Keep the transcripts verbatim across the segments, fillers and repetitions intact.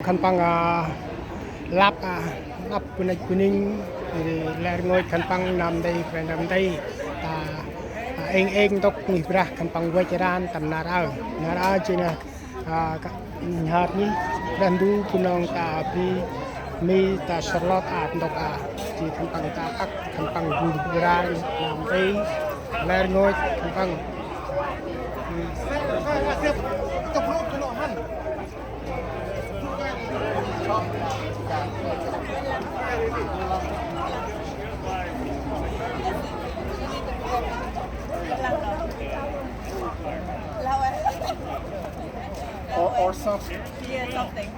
Khân păng, a, lăp, a, lăp bunuyh bunuyh, ri lĕ rngôch khân păng năm nti, kre năm nti. Ta, a, êng êng ntŭk ngih Brah khân păng văch ran tâm nar aơ. Nar aơ jêng, a, ka, nhhơt ngih Brah Ndu Bunong ta bri Mi ta Charlotte a ntŭk a. Jêng khân păng ta ăk, khân păng bu bra năm nti, lĕ rngôch khân păng. Or, or something. Yeah, something.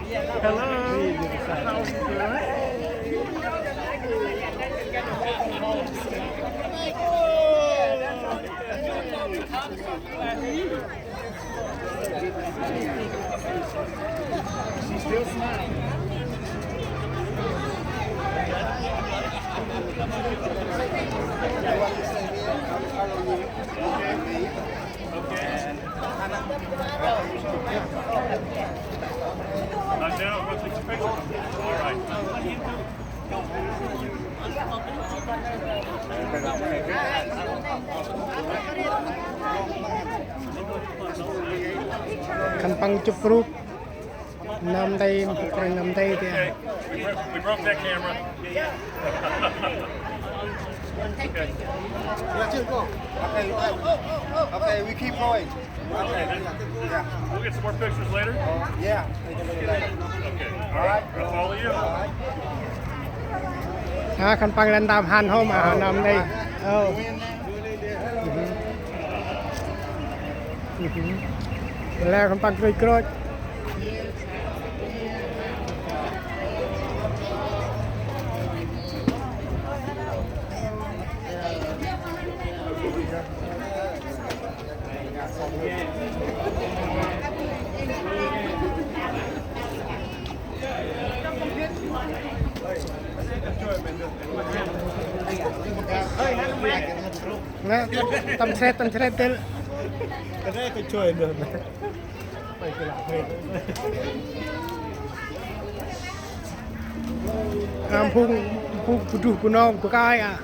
Yeah, that one. Hello. How are you doing? Khân păng chụp group. Năm nti, năm nti tiê. We bro-, we broke that camera. Okay. Okay, we keep going. Okay. Yeah. We'll get some more pictures later. Yeah. Okay. All right. I'll follow you. A, khân păng lĕ ntơm hăn hôm, a, năm nti. Ơ. Lĕ khân păng krôch krôch. Nê, tâm sret, tâm sret tê. A, phung, phung bu druh bu nong bu kơi a.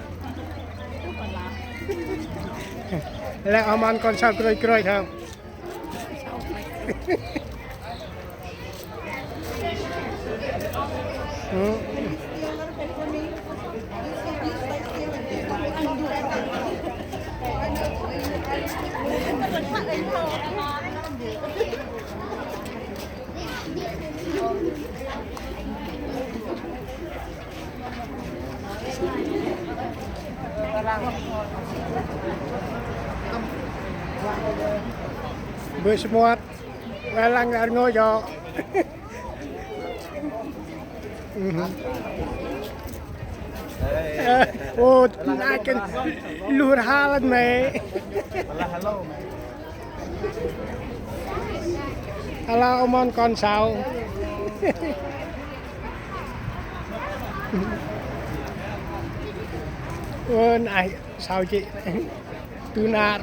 Lĕ oh mon kon sau krôch krôch hŏm. Bơi smuat, lăng ar ngô jo. Ô, nai kên lur halan mê. Ala oh mon kon sau. Ơ, nai sau jê̆. Tu nar.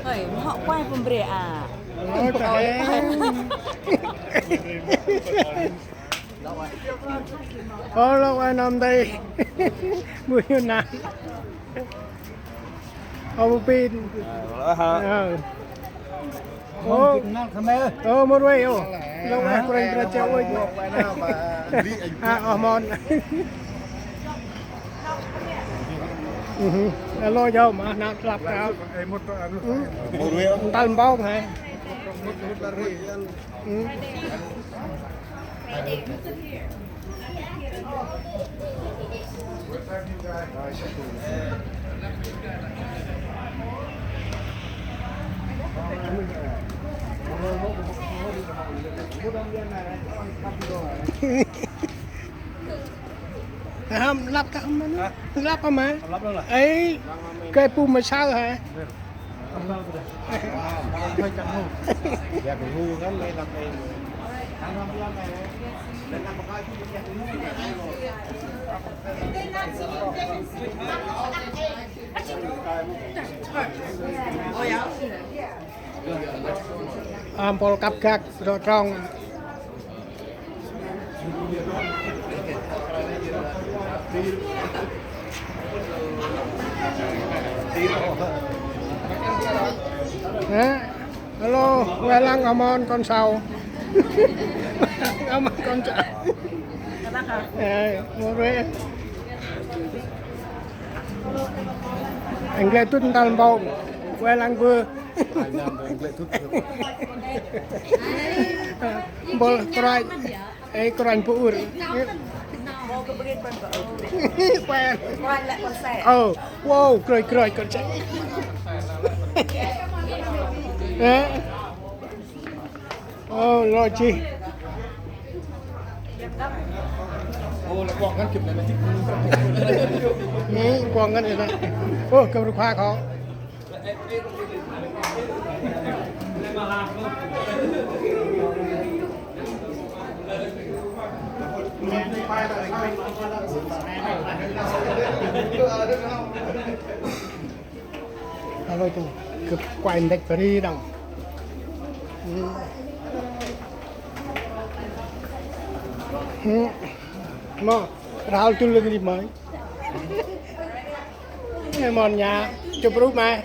Hơi, mâu hôm quay pơm bre a. Ơ, ta hê. Ơ, lŏ ai năm nti. Mui yun na. Ơ, bu pin. Ơ. Ơ. Ơ, mâu rvê, ơ. Lŏ ai kôranh kôranh cheo ơi. A, oh mon. Alo, jao, ma, nau tlăp, tlăp. Ntăl mbong, hê. Hăm, lăp ta hăm mân. Hă? Lăp hăm mân. Lăp lăng lah. Ê, kơi pu ma saơ hê. Lăp lăng tu dah. Hơi chăn hô. Yak hô kan lei lăp lei. Mpôl kăp gak, rŏ trong. Halo, ueh lăng amon kon sau. Amon kon sau. Ê, mô rê. Anh gle tŭt ntal mpông. Ueh lăng bơ. Mpôl kruanh. Ê, kruanh bu ur. Kruanh. Ơ, wow, kruanh, kruanh, kruanh. Ê. Ơ, lo chi. Ê, kuŏng ngăn ê. Ơ, kơ ruk hoa khó. Alo tu, kơ kuay ndek bri đăng. Mô, rhal tu lưng ri mơi. Ê, mon nha, chụp rup ma.